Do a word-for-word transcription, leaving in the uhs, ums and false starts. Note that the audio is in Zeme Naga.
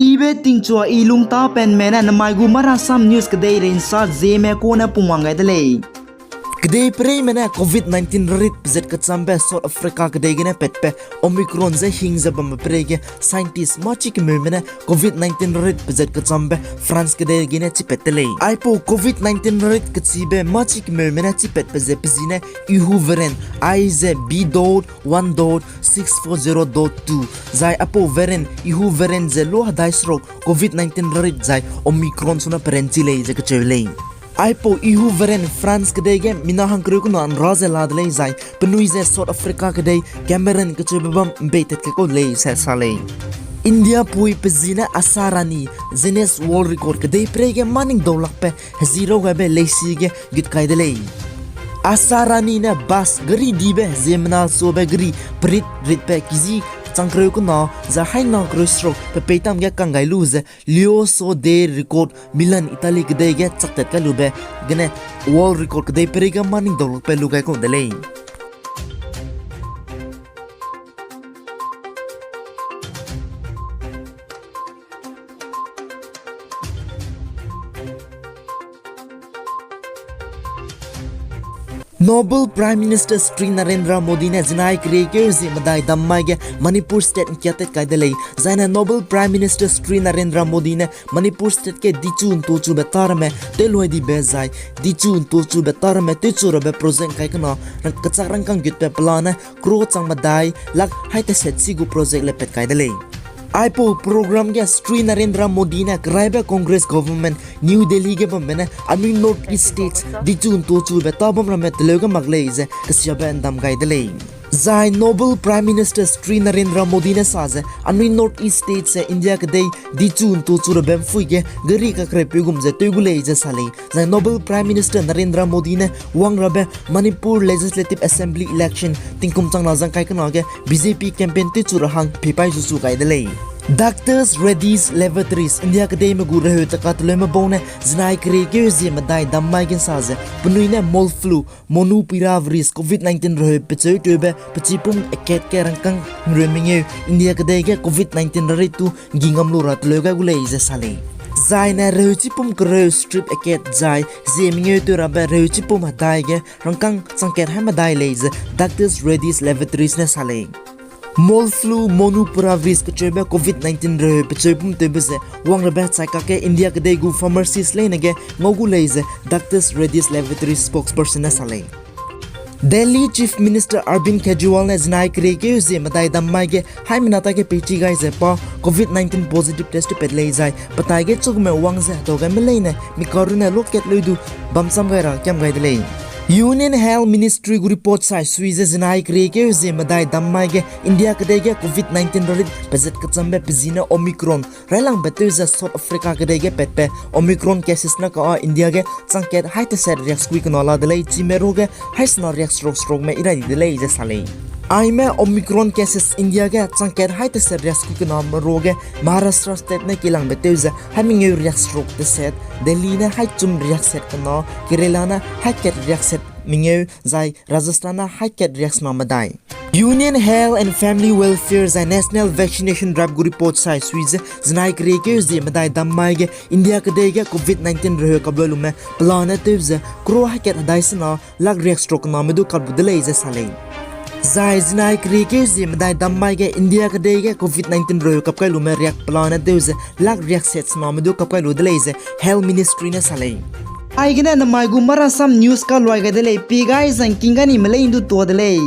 Ibe tingchua i lungtapenme ne namai gu Marasam News kedeirei nsa zieme kune pungwang gai de lei. Kedeipereime ne Covid nineteen rarit pezat kechambe South Africa kedei gene patbe Omicron ze hing ze bambe pereige scientist mâchi kemeume ne Covid nineteen rarit pezat kechambe France kedei gene chipat de lei. Aipau Covid nineteen rarit kechibe mâchi kemeume ne chipatbe ze pe zi ne Ihu variant, aize B dot one dot six four zero dot two, zai aipau variant, Ihu variant ze lua hedai seruk Covid nineteen rarit zai Omicron suna peranchi lei ze kacheu lei. Aipau Ihu variant France kedei ge mina hangkereu kena nra ze la de lei zai penui ze South Africa kedei Cameroon kacheube bam mbeitat ke kau lei se sa lei. India pui pe zi ne Asha Rani Guinness World Record kedeipereige maning daulakbe hezi rau gaibe leisi ge gut kai de lei. Asha Rani ne bus gari dibe heziemmena suabe gari perit ritbe kezi changkereu kena zai haina kereu seruk pe peitam ge kang gai lu ze Liozzo dei Record Milan Italy kedei ge chaktat kai lube gene World Record kedeipereige maning daulakbe lu gai kau de lei. Noble Prime Minister Shri Narendra Modi ne zinai keriekeu zie medai dam mai ge Manipur State nkiatat kai de lei. Zaine Noble Prime Minister Shri Narendra Modi ne Manipur State ge dichu ntochube tâ ramme tewluai dibe zai dichu ntochube tâ ramme tewchu rabe project kai kena kechak rangkâng gutbe pelane crore chang medai lakh hai teset si gu project le pat kai de lei. Aipau program ge Shri Narendra Modi ne keraibe Congress government New Delhi ge bambe ne anui North East States dichu ntochube tâ bam ramme teleu ge mak lei ze kesiabe ndam gai de lei. Zai Noble Prime Minister Shri Narendra Modi ne sa ze anui North East States ze India kedei dichu ntochu rabe mpui ge gari kakereupeu gum ze tew gu lei ze sa lei. Zai Noble Prime Minister Narendra Modi ne wang rabe Manipur Legislative Assembly election tingkum chang na zang kai kena ge B J P campaign tewchu ra hang peipai zuchu gai de lei. Doctors Reddy's Laboratories India kedeime gu reheu taka teleume bau ne zinai keriekeu zie medai dam mai ge sa ze penui ne mol flu, monopiravir Covid nineteen reheu pecheu keube pechipum akat ge rangkâng nreu mengeu India kedei ge Covid nineteen rarit tu ngi ngam lu ra teleu gai gu lei ze sa lei. Zaine reheu chipum kereu strep akat zai zie mengeu tew rabe reheu chipum hedai ge rangkâng changkat hai medai lei ze Doctors Reddy's Laboratories ne sa lei. Mol flu, monopiravir kacheube Covid nineteen reheu pecheu pum tewbe ze wang rabe chai kakge India kedei gu pharmacist leine ge ngau gu lei ze Doctors Reddy's Laboratories spokesperson ne sa lei. Delhi Chief Minister Arvind Kejriwal ne zinai keriekeu zie medai dam mai ge haimena ta ge peichi gai ze pa Covid nineteen positive test pat lei zai petai ge chukme wang ze hedau gaime leine mi karune luakat leu du bam cham gai ra kiam gai de lei. Union Health Ministry gu report sai sui ze zinai keriekeu zie medai dam mai ge India kedei ge Covid nineteen rarit pezat kechambe pe zi ne Omicron railangbe tew ze South Africa kedei ge patbe Omicron cases ne ka â India ge changkat hai teset riakskui kena la de lei, chime ruage haisena riakseruk serukme irai di de lei ze sa lei. Aime Omicron cases India ge changkat hai teset riakskui kename ruage Maharashtra State ne kilangbe tew ze hai mengeu riakseruk teset, Delhi ne hai chum riakset kena, Kerala ne hai kat riakset mengeu, zai Rajasthan ne hai kat riaksena medai. Union Health and Family Welfare zai National Vaccination Drive gu report sai sui ze zinai keriekeu zie medai dam mai ge India kedei ge Covid nineteen reheu kaplui lume pelane tew ze crore hai kat hedai sena lakh riakseruk kename du kap lu de lei ze sa lei. Zai zinai keriekeu zie medai dam mai ge India kedei ge Covid nineteen reheu kap kai lume riak pelane tew ze lakh riakset sename du kap kai lu de lei ze Health Ministry ne sa lei. Aigene namai gu Marasam News kaluai gai de lei, pi gai zangking ga nime lei ndu tua de lei.